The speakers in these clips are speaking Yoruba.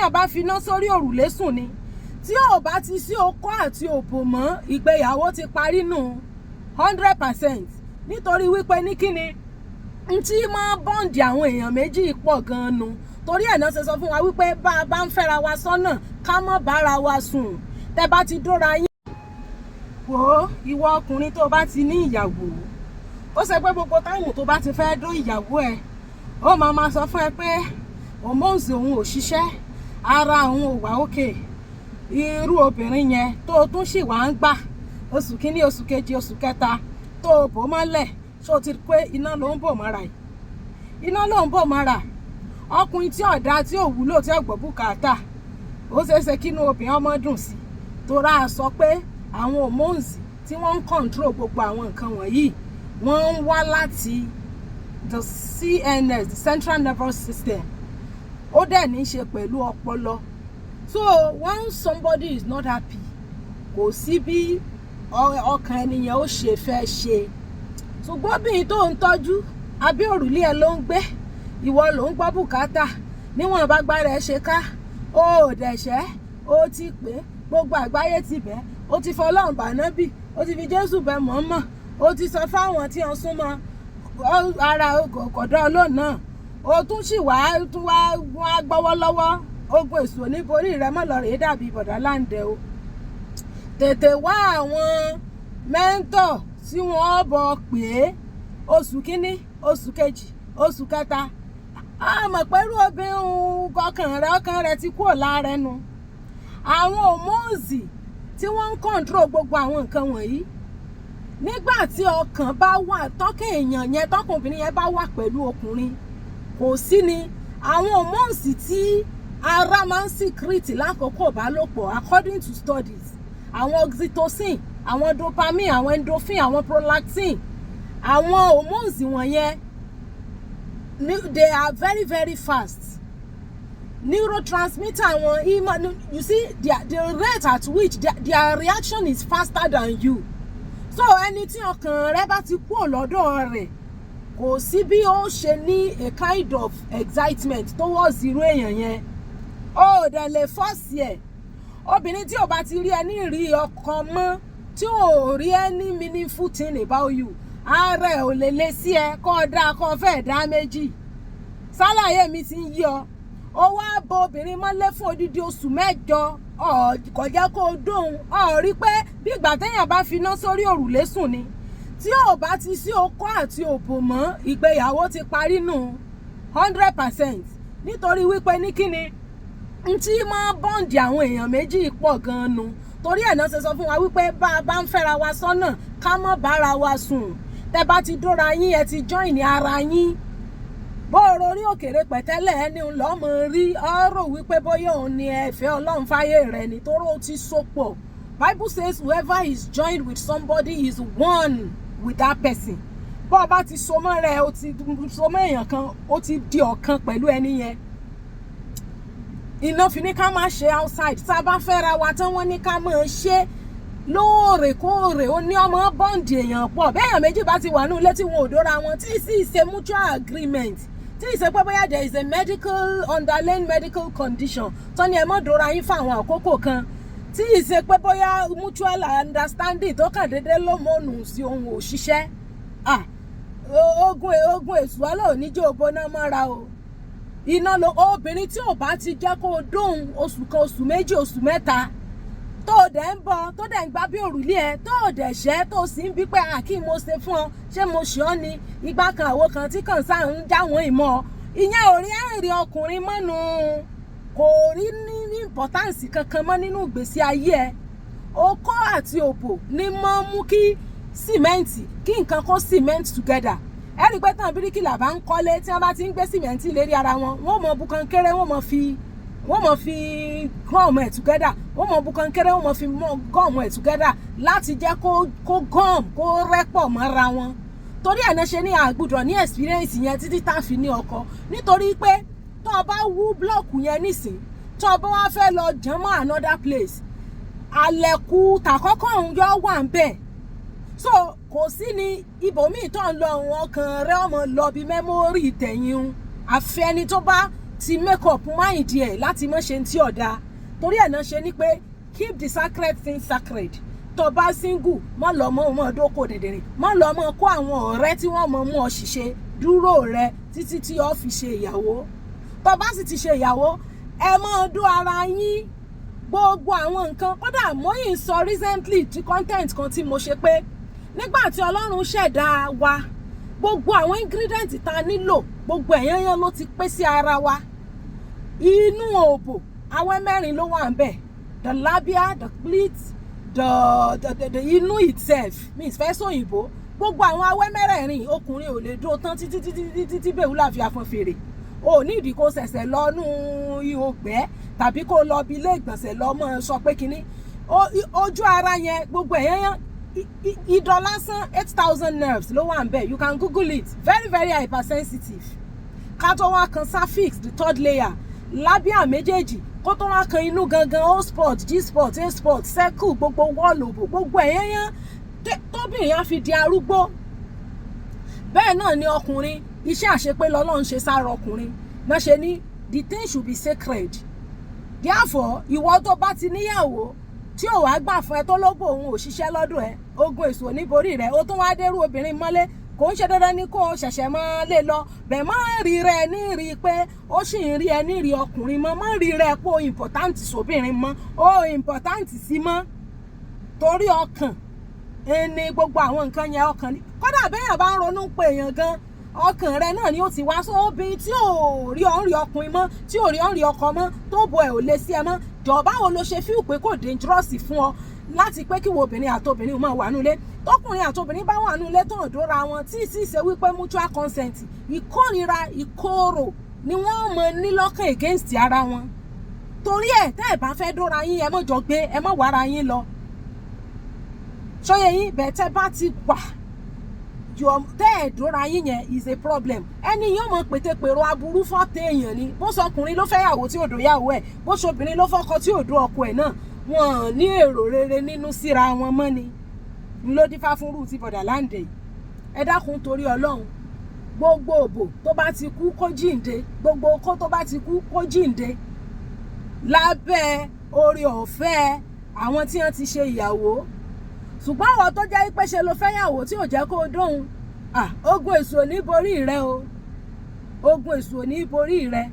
téèyàn bá finá sórí òrùlé sùn ni. Tí ò bá ti sí okó àti òbò mọ́, ìgbéyàwó ti parí nù 100%. Nítorí wípé ní kíni ntí máa bond àwọn èèyàn méjì pọ̀ gan-an nu. Torí ẹ̀ náà ṣe sọ fún wa wípé bá a bá ń fẹ́ra wa sọ́nà, ká má bára wa sùn. Tẹ́ bá ti dóra yín. Wò ó, ìwọ ọkùnrin tó bá ti ní ìyàwó, ó ṣe pé gbogbo time tó bá ti fẹ́ dó ìyàwó ẹ̀, ó máa ma sọ fún ẹ pé hormones òun ò ṣiṣẹ́, ara òun ò wà okay. Irú obìnrin yẹn tó o tún sì wá ń gbà oṣù kínní, oṣù kejì, oṣù kẹta, tó o bò mọ́lẹ̀, ṣó o ti pé iná ló ń bò mọ́ra yìí? Iná ló ń bò mọ́ra. Ọkùnrin tí ọ̀dà tí ò wúlò, tí ò gbọ́ bùkátà, ó ṣeé ṣe kínú obìnrin ọmọ dùn sí torá a sọ pé àwọn hormones tí wọ́n ń control gbogbo àwọn nǹkan wọ̀nyí, wọ́n ń wá láti the CNS, the central nervous system. Ó dẹ̀ ní í ṣe pẹ̀lú ọpọlọ. So when somebody is not happy, kò sí bí ọkàn ẹnìyẹn ó ṣe fẹ́ ṣe. Ṣùgbọ́n obìnrin tó ń tọ́jú, abẹ́ òrùlé ẹ ló ń gbé, ìwọ ló ń gbọ́ bùkátà níwọ̀n bá gbára ẹ ṣe ká. Ó ò dẹ̀ṣẹ́, ó ti pé gbogbo àgbáyé ti bẹ́, ó ti fọlọ́run bànábì, ó ti fi Jésù bẹ mọ́mọ́, ó ti sọ fáwọn tí wọ́n súnmọ́ ara kọ̀dọ̀ lónàá, ó tún sì wá tún wá wá gbọ́wọ́ lọ́wọ́. Ogun èso oníborí rẹ mọ́ lọ rèé dàbí bọ̀dá láǹdẹ o. Tètè wá àwọn mentor tí wọ́n bọ̀ pé oṣù kínní, oṣù kejì, oṣù kẹta, a mọ̀ pẹ̀lú obìnrin ọkàn rẹ ti kúrò lára ẹnu. Àwọn hormones tí wọ́n ń control gbogbo àwọn nǹkan wọ̀nyí, nígbà tí ọkàn bá wà, tọ́kàn èèyàn yẹn, tọ́kàn obìnrin yẹn bá wà pẹ̀lú ọkùnrin, kò sí ni àwọn hormones tí ara máa ń secrete lákòókò ìbálòpọ̀, according to studies, àwọn oxytocin, àwọn dopamine, àwọn endorphin, àwọn prolactin, àwọn hormones wọ̀nyẹn, they are very very fast neurotransmitter wọn. You see, the rate at which their reaction is faster than you. So ẹni tí ọkàn rẹ bá ti kúrò lọ́dọ̀ rẹ̀, kò sí bí ó ṣe ní a kind of excitement towards irú èèyàn yẹn. Ó dẹ̀ lè force ẹ̀. Obìnrin tí ò bá ti rí ẹni rí ọkàn mọ́, tí ò rí any meaningful thing about you, ara ẹ̀ ò lè lé sí ẹ kọ́ ọ dáa kọ́ ọ fẹ́ẹ̀ dá méjì. Sálàyé mi ti ń yí ọ. Ó wá bo obìnrin mọ́lé fún odidi oṣù 8, kò jẹ́ kó o dóhun. Ọ rí pé bí ìgbà téèyàn bá finá sórí òrùlé sùn ni. Tí ò bá ti sí okó àti òbò mọ́, ìgbéyàwó ti parí nù 100%. Nítorí wípé ní kíni ntí máa bond àwọn èèyàn méjì pọ̀ gan-an nu. Torí ẹ̀ náà ṣe sọ fún wa wípé bá a bá ń fẹ́ra wa sọ́nà, ká má bára wa sùn. Tẹ́ bá ti dóra yín, ẹ ti join ara yín. Bó o rorí òkèrè pẹ̀tẹ́lẹ̀, ẹni lọ́mọ rí ọ̀rọ̀ wípé bóyá òun ni ẹ̀fẹ́ Ọlọ́run fáyé rẹ̀ ni toró ti so pọ̀. Bible says whoever is joined with somebody is one with that person. Bó o bá ti so mọ́ rẹ̀, o ti so mọ́ èèyàn kan, o ti di ọ̀kan pẹ̀lú ẹni yẹn. Iná fi ní ká má ṣe outside. Tá a bá fẹ́ra wa tán, wọ́n ní ká máa ṣe lóòrèkóòrè. Ó ní ọmọ bond èèyàn pọ̀. Bẹ́ẹ̀yàn méjì bá ti wà ní ilé tí wọn ò dóra wọn, tí sì ṣe mutual agreement, tí ì ṣe pé bóyá there is a medical underlying medical condition tó ní ẹ mọ́ dóra yín fún àwọn àkókò kan, tí ì ṣe pé bóyá mutual understanding tó kàn déédéé ló mọ̀nù sí ohun òṣìṣẹ́. Ah, ogun èṣù ọlọ́ọ̀ níjó bóná mọ́ra o. Iná lo obìnrin tí ò bá ti jẹ́ kó o dóhun oṣù kan, oṣù 2, oṣù 3, tó o dẹ̀ ń bọ̀, tó dẹ̀ ń gbá bí òrùlé ẹ, tó o dẹ̀ ṣẹ́, tó o sì ń bí pé àkí mo ṣe fún ọ, ṣé mo ṣe ọ́ ni, ìgbà kan àwo kan tí kàn sáà ń jáwọn ìmọ̀ ìyẹn, ò rí ẹ̀rìn ọkùnrin mọ́nu, kò rí ní importance kankan mọ́ nínú ìgbésí ayé ẹ. Okó àti òbò ní mọ́ mú kí sìmẹ́ǹtì, kí nǹkan kó cement together. Ẹ rí i pé tán bíríkìlà bá ń kọ́lé, tí wọ́n bá ti ń gbé sìmẹ́ǹtì lérí ara wọn, wọ́n mọ bu kankéré, wọ́n mọ̀ fi gum ẹ̀ together, wọ́n mọ̀ bu kankéré, wọ́n mọ̀ fi gum ẹ̀ together láti jẹ́ kó gum kó rẹ́pọ̀ mọ́ra wọn. Torí ẹ̀ náà ṣe ní àgbùdọ̀ ní experience yẹn títí tá a fi ní ọkọ. Nítorí pé tó o bá wú block yẹn nísìn, tó o bá wá fẹ́ lọ jàn mọ́ another place, àlẹ̀kù tàkọ́kọ́ òun yọ wà ń bẹ̀. So kò sí ní ibòmíì tó ń lọ, àwọn ọkàn rẹ ọmọ lọ bí memory tẹ̀yìn un. Àfi ẹni tó bá Ti make up mind ẹ̀ láti má ṣe tí ọ̀dà. Torí ẹ̀ náà ṣe ni pé keep the sacred thing sacred. Tó bá single, mọ́ lọ mọ́ mọ́ dóko dìndìnrín, mọ́ lọ mọ́ kó àwọn ọ̀rẹ́ tí wọ́n mọ̀ mú ọ ṣìṣe. Dúró rẹ títí tí o fi ṣe ìyàwó. Tó bá sì ti ṣe ìyàwó, ẹ máa dó ara yín, gbogbo àwọn nǹkan. Kódà mo yìn sọ recently ti content kan tí mo ṣe pé nígbà tí Ọlọ́run ṣẹ̀dá wa, gbogbo àwọn ingredient tá a nílò, gbogbo ẹ̀yányán ló ti pé sí ara wa. Inú òbò, awẹ́ mẹ́rin ló wà ń bẹ̀: the labia, the clit, the inú itself means fẹ́ sóyìnbó. Gbogbo àwọn awẹ́ mẹ́rẹ̀ẹ̀rin, ọkùnrin ò lè dúró tán títí títí títí títí bẹ́ẹ̀ wúlà fi àfọ̀n fèrè. O ní ìdí kó ṣẹ̀ṣẹ̀ lọ nú ihò gbẹ́ tàbí kó lọ bí ilé ìgbọ̀nsẹ̀ lọ mọ́ sọ pé kínní ojú ara yẹn. Gbogbo ẹ̀yányán, ìdọ̀ lásán, 8,000 nerves ló wà ń bẹ̀. You can google it. Very, very hypersensitive. Ká tó wá kan cervix, the third layer, labia méjèèjì, kó tó wá kan inú gangan, O spot, G spot, A spot, circle, gbogbo wall òbò, gbogbo ẹ̀yányán, tóbìnrin á fi di arúgbó. Bẹ́ẹ̀ náà ni ọkùnrin. Iṣẹ́ àṣepé lọ́lọ́run ṣe sára ọkùnrin náà ṣe ní the thing should be sacred. Therefore, ìwọ tó bá ti níyàwó tí ò wá gbà fún ẹ, tó lóbò òun ò ṣiṣẹ́ lọ́dún ẹ, ogun èso oníborí rẹ. Ó tún wá dérú obìnrin mọ́lé. Kò ń ṣe dandan ní kó o ṣẹ̀ṣẹ̀ mọ́ lé lọ bẹ́ẹ̀. Má rí rẹ ní rí i pé ó sì ń rí ẹ ní rí ọkùnrin mọ́. Má rí rẹ pé o important sóbìnrin mọ́, o important sí mọ́, torí ọkàn ẹni gbogbo àwọn nǹkan yẹn, ọkàn ni. Kódà béèyàn bá ń ronú pé èèyàn gan, ọkàn rẹ náà ni ó ti wá. Sọ obìnrin tí ò rí ọ̀ ń rí ọkùnrin mọ́, tí ò rí ọ̀ ń rí ọkọ mọ́, tó bo ẹ̀ ò lè sí ẹ mọ́, jọ̀ọ́, báwo ló ṣe feel pé kò dangerous fún ọ láti pé kí wo obìnrin àtobìnrin máa wà nílé? Tọkùnrin àtobìnrin bá wà nílé tó ń dóra wọn, tí sì ṣe wípé mutual consent, ìkórira, ìkorò ni wọ́n mọ ní lọ́kàn against ara wọn. Torí ẹ̀, tẹ́ ẹ̀ bá fẹ́ dóra yín, ẹ mọ́ jọ gbé, ẹ mọ́ wàrà yín lọ ṣọyẹ yín bẹ́ẹ̀. Tẹ́ bá ti wà, tẹ́ ẹ̀ dóra yín yẹn is a problem. Ẹni yóò mọ pètèpèrò aburú fọ́tẹ̀ èèyàn ni. Bó sọ ọkùnrin ló fẹ́ yàwó tí ò dó yàwó ẹ̀, bó ṣe obìnrin ló fọ́kọ tí ò dó ọkọ ẹ̀ náà, wọn ní èrò rere nínú síra wọn mọ́ ni. N ló dífá fún rú ti bọ̀dà láǹdẹ̀ yìí. Ẹ dákun, torí Ọlọ́run, gbogbo òbò tó bá ti kú, kó jíǹde. Gbogbo okó tó bá ti kú, kó jíǹde lábẹ́ oore ọ̀fẹ́ àwọn tí wọ́n ti ṣe ìyàwó. Ṣùgbọ́n àwọn tó jẹ́ pé ṣe ló fẹ́yàwó tí ò jẹ́ kó o dóhun, ogun èṣù ò ní borí rẹ o. Ogun èṣù ò ní borí rẹ.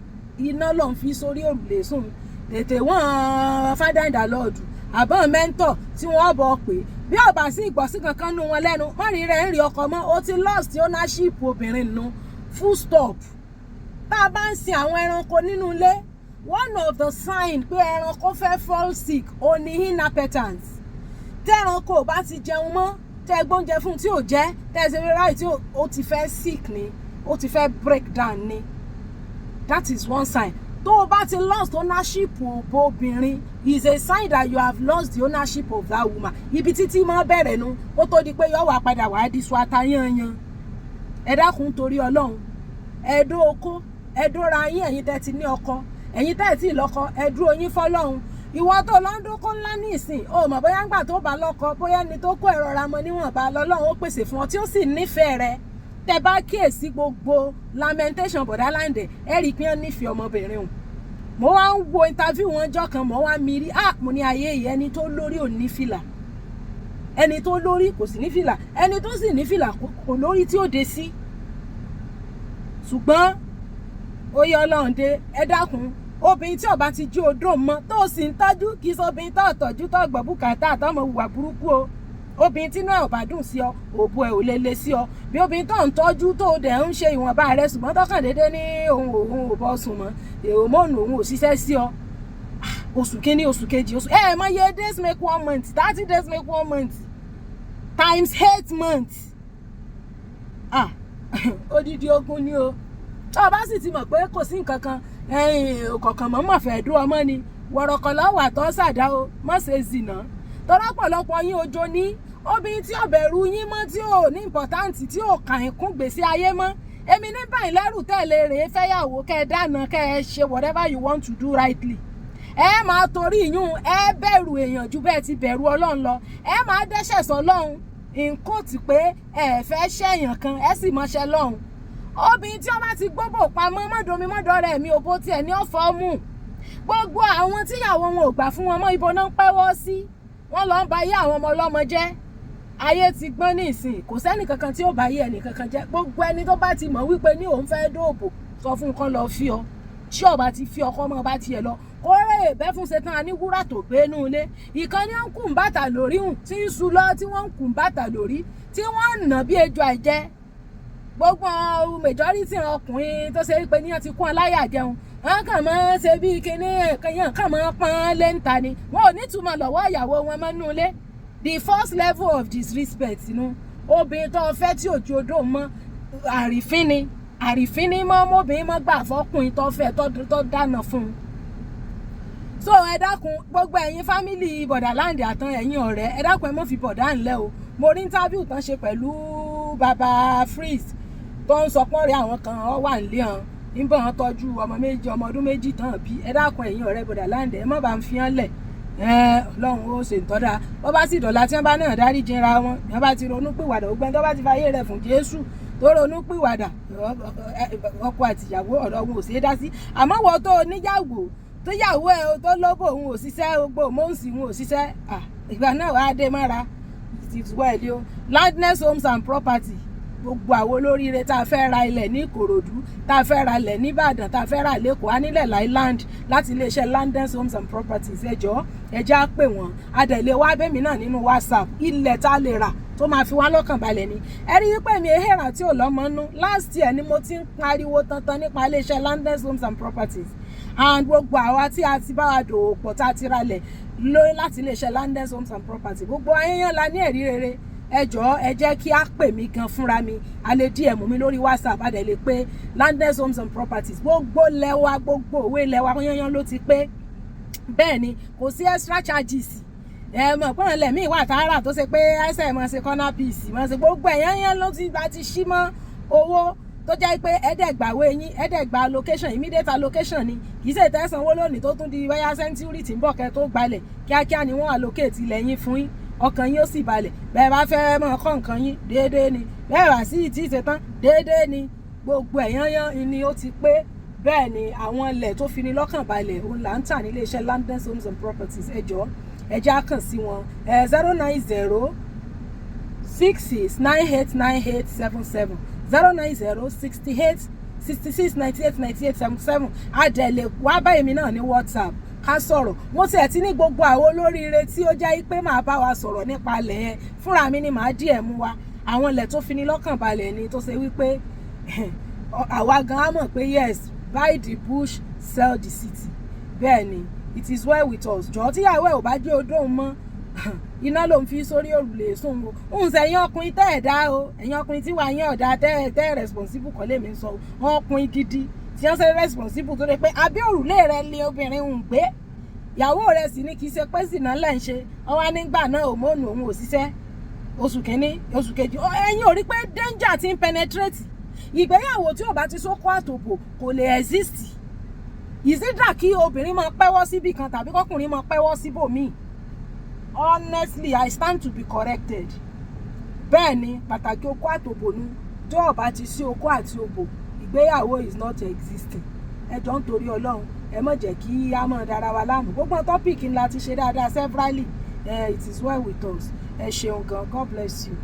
Iná ló ń fi sórí òrùlé sùn. Tètè wọ́n father in the Lord àbọ̀n mentor tí wọ́n bọ̀ pé bí ọba sí ìgbọ̀sí kankan nú wọn lẹ́nu mọ́rin rẹ̀ ń rí ọkọ mọ́, ó ti lost ownership obìnrin nu, full stop. Tá a bá ń sin àwọn ẹranko nínú ilé, one of the sign pé ẹranko fẹ́ fall sick ó ní inappetence. Tẹ́ranko ò bá ti jẹun mọ́, tẹ́ gbóúnjẹ fún tí ò jẹ́, tẹ́ ṣe ráì tí ó ti fẹ́ sick ni, ó ti fẹ́ break down ni. That is one sign. Tó o bá ti lost ownership òbò obìnrin is a sign that you have lost the ownership of that woman. Ibi títí máa bẹ̀rẹ̀ nu, kó tó di pé yọ wá padà wàá di sùn ata yányan. Ẹ dákun, torí Ọlọ́run, ẹ dó okó, ẹ dóra yín. Ẹ̀yin tẹ́ ti ní ọkọ, ẹ̀yin tẹ́ ti lọ́kọ, ẹ dúró yín fọlọ́run. Ìwọ tó lọ ń dókó ńlá ní ìsìn, o mọ̀ bóyá ńgbà tó bá lọ́kọ, bóyá ẹni tó kó ẹ̀rọ ra mọ níwọ̀nba lọ́lọ́run ó pèsè fún ọ tí ó sì nífẹ̀ẹ́ rẹ. Tẹ́ bá kíyèsí gbogbo lamentation bọ̀dá láǹdẹ̀, ẹ rí i pé wọ́n nífẹ̀ẹ́ ọmọbìnrin o. Mo wá ń wo interview wọn jọ́ kan, mo wá mi rí, ah, mo ní ayé yìí, ẹni tó lórí ò ní fìlà, ẹni tó lórí kò sì ní fìlà, ẹni tó sì ní fìlà kò lórí tí ó dé sí. Ṣùgbọ́n ó yẹ Ọlọ́run dé. Ẹ dákun, obìnrin tí ó bá ti jí odò mọ́ tó sì ń tọ́jú, kì í sọ obìnrin tó tọ́jú tó gbọ́ bùkátà àtọmọ hùwà burúkú o. Obìnrin tí náà ò bá dùn sí ọ, òbò ẹ ò lè le sí ọ. Bí obìnrin tó ń tọ́jú, tó dẹ̀ ń ṣe ìwọ̀nba rẹ, ṣùgbọ́n tọkàn déédéé ní òun ò bọ́ sùn mọ́, hormone òun ò ṣiṣẹ́ sí ọ, oṣù kínní, oṣù kejì, oṣù ẹ mọ iye days make one month, 30 days make one month times 8 months. Ah, odidi ogun ni o. Tó o bá sì ti mọ̀ pé kò sí nǹkan kan kọ̀ọ̀kan mọ̀ fẹ́ dúró ọmọ ni wọ̀rọ̀kọ̀ lọ́wọ́ àtọ́ sàdá o, mọ̀ ṣe zìnà tọ́lọ́pọ̀lọpọ̀ yín ojo ní obìnrin tí ò bẹ̀rù yín mọ́, tí ò ní important, tí ò kàn ín kún gbèsè ayé mọ́. Èmi ní báyìí lẹ́rù tẹ̀lé rèé fẹ́yàwó, kẹ́ ẹ dáná, kẹ́ ẹ ṣe whatever you want to do rightly. Ẹ máa torí ìyún, ẹ bẹ̀rù èèyàn ju bẹ́ẹ̀ ti bẹ̀rù Ọlọ́run lọ. Ẹ máa dẹ́ṣẹ̀ sọ́lọ́run in quote pé ẹ fẹ́ ṣẹ̀yàn kan, ẹ sì mọṣẹ́ lọ́hùn. Obìnrin tí wọ́n bá ti gbóbò pamọ́, mọ́domi mọ́dọ̀ rẹ̀ mi, òbó tiẹ̀ ní ọ̀fọ́ mú. Gbogbo àwọn tíyàwó wọn ò gbà fún wọn mọ́, ibo náà ń pẹ́wọ́ sí? Wọ́n lọ ń ba ayé àwọn ọmọ ọlọ́mọ jẹ́. Ayé ti gbọ́n ní ìsìn, kò sẹ́nì kankan tí ó bá ayé ẹnì kankan jẹ́. Gbogbo ẹni tó bá ti mọ̀ wípé ní òun fẹ́ dóòbò, sọ fún kán lọ fi ọ. Tí ọba ti fi ọkọ mọ́ bá tiẹ̀ lọ, kórè bẹ́ fún ṣetán ní wúrà tó gbé inú ilé. Ìkan ní ń kùn bàtà lórí hùn tí ń su lọ, tí wọ́n ń kùn bàtà lórí, tí wọ́n ń nà bí ejò àìjẹ́. Gbogbo majority ọkùnrin tó ṣe pé níyàn ti kún ọ láyà jẹun, wọn kàn máa ń ṣe bí kinní yẹn, kàn máa ń pọ́n lẹ́ńta ni. Wọn ò ní túmọ̀ lọ́wọ́ ìyàwó wọn mọ́ nínú ilé. The first level of disrespect nu. Obìnrin tó fẹ́ tí òjò odò mọ́, àrífín ni, àrífín ni mọ́ ọmọbìnrin mọ́ gbà fọkùnrin tó fẹ́ tó dáná fún un. So ẹ dákun, gbogbo ẹ̀yin family bọ̀dà láǹdì àtàn ẹ̀yin ọ̀rẹ́, ẹ dákun, ẹ mọ́ fi bọ̀dà ńlẹ̀ o. Mo rí interview tán ṣe pẹ̀lú bàbá Freeze tó ń sọ pọ́nrẹ́ àwọn kan ọ wà nílé hàn níbọn wọn tọ́jú ọmọ 2, ọmọ ọdún 2 tán bí. Ẹ dákun, ẹ̀yin ọ̀rẹ́ bọ̀dà láǹdì, ẹ má bá ń fi hàn lẹ̀. Ọlọ́run ó ṣe ìtọ́da. Bó bá sì dọ̀la tí wọ́n bá náà dárí jinra wọn, wọ́n bá ti ronú pìwàdà, ó gbẹ́ni tó bá ti fayé rẹ̀ fún Jésù, tó ronú pìwàdà, ọkọ àtìyàwó, ọ̀rọ̀ wọn ò ṣeé dá sí. Àmọ́ wọ́n tó níyàwó, tó yàwó ẹ tó lóbò, òun ò ṣiṣẹ́, gbogbo mọ́ǹsì òun ò ṣiṣẹ́, ìgbà náà wàá dé mọ́ra. It is well o. Landness Homes and Property, gbogbo àwọn olóríire tá a fẹ́ ra ilẹ̀ ní Ìkòròdú, tá a fẹ́ ra ilẹ̀ ní Ìbàdàn, tá a fẹ́ rà lẹ́kọ̀ọ́, á nílẹ̀ Island láti iléeṣẹ́ Landness Homes and Properties. Ẹ jọ̀ọ́, ẹ jẹ́ á pè wọ́n. Adẹ̀lé wá bẹ́mi náà nínú WhatsApp. Ilẹ̀ tá a lè rà tó máa fi wá lọ́kàn balẹ̀ ni. Ẹ rí i pé mi ehèrà tí ò lọ́mọ nú. Last year ni mo ti ń pariwo tantan nípa iléeṣẹ́ Landness Homes and Properties, and gbogbo àwa tí a ti bá wa dòwò pọ̀, tá a ti ralẹ̀ lórí láti iléeṣẹ́ Landness Homes and Properties, gbogbo ayẹyẹ la ní ẹ̀rí rere. Ẹ jọ̀ọ́, ẹ jẹ́ kí á pè mí gan fúnra mi. A lè DM mi lórí WhatsApp, a dẹ̀ lè pé Landness Homes and Properties. Gbogbo lẹ́wà, gbogbo òwe lẹ́wà yányán ló ti pé. Bẹ́ẹ̀ ni, kò sí extra charges. Ẹ mọ̀ pé ọ̀lẹ̀ míì wà tààrà tó ṣe pé ẹsẹ̀ mọ̀ ṣe corner piece mọ̀ ṣe gbogbo ẹ̀ yányán ló ti bá ti ṣí mọ́ owó, tó jẹ́ pé ẹ̀ẹ́dẹ̀gbàwé yín, ẹ̀ẹ́dẹ̀gbà allocation, immediate allocation ni. Kì í ṣe ìtẹ́sánwó lónìí tó tún di wáyà century tí ń bọ̀ kẹ́ tó gbalẹ̀. Kíákíá ni wọ́n allocate ilẹ̀ yín fún yín, ọkàn yín ó sì balẹ̀. Bẹ́ẹ̀ bá fẹ́ mọ̀ kọ́ nǹkan yín déédéé ni, bẹ́ẹ̀ bá sì tí ì ṣe tán, déédéé ni. Gbogbo ẹ̀ yányán ni ó ti pé. Bẹ́ẹ̀ ni, àwọn ilẹ̀ tó fi ni lọ́kàn balẹ̀ òun là ń tà nílé iṣẹ́ Landness Homes and Properties. Ẹ jọ̀ọ́, ẹ jẹ́ á kàn sí wọn, 09066989877, 0906866989877. Adẹ̀lẹ̀ wá bá èmi náà ní WhatsApp ká sọ̀rọ̀. Mo tiẹ̀ ti ní gbogbo àwọn olóríire tí ó jẹ́ pé màá bá wa sọ̀rọ̀ nípa ilẹ̀ yẹn, fúnra mi ni màá díẹ̀ mú wa. Àwọn ilẹ̀ tó fi ni lọ́kàn balẹ̀ ni, tó ṣe wípé àwa gan á mọ̀ pé yes, buy the bush, sell the city. Bẹ́ẹ̀ ni. It is well with us. Jọ̀ọ́, tíyàwó ẹ̀ ò bá jẹ́ odó mọ́, iná ló ń fi sórí òrùlé sùn o. Ń sẹ ẹ̀yin ọkùnrin tẹ́ ẹ̀ dá o, ẹ̀yin ọkùnrin tí wàá yẹn ọ̀dà, tẹ́ ẹ̀ responsible kọ́ lèmi ń sọ o. Ọkùnrin gidi tí wọ́n ṣe responsible, tó dé pé abẹ́ òrùlé rẹ lé obìnrin ń gbé, ìyàwó rẹ sì ní, kì í ṣe pé sì náà lẹ́ ń ṣe ọwọ́ nígbà náà, òmóònù òun ò ṣiṣẹ́ oṣù kínní, oṣù kejì. Ẹ̀yin ò rí pé danger ti ń penetrate ìgbéyàwó? Tí ò bá ti sókó àtòbò, kò lè exist. Ìsídà kí obìnrin máa pẹ́wọ́ síbì kan tàbí kọkùnrin máa pẹ́wọ́ síbòmíì. Honestly, I stand to be corrected. Bẹ́ẹ̀ ni, pàtàkì okó àtòbò nu. Tí ò bá ti sí okó àti òbò, ìgbéyàwó is not existing. Ẹ jọ̀ọ́, nítorí Ọlọ́run, ẹ má jẹ́ kí á máa dára wa láàmú. Gbogbo topic ńlá ti ṣe dáadáa severally. It is well with us. Ẹ ṣeun gan. God bless you.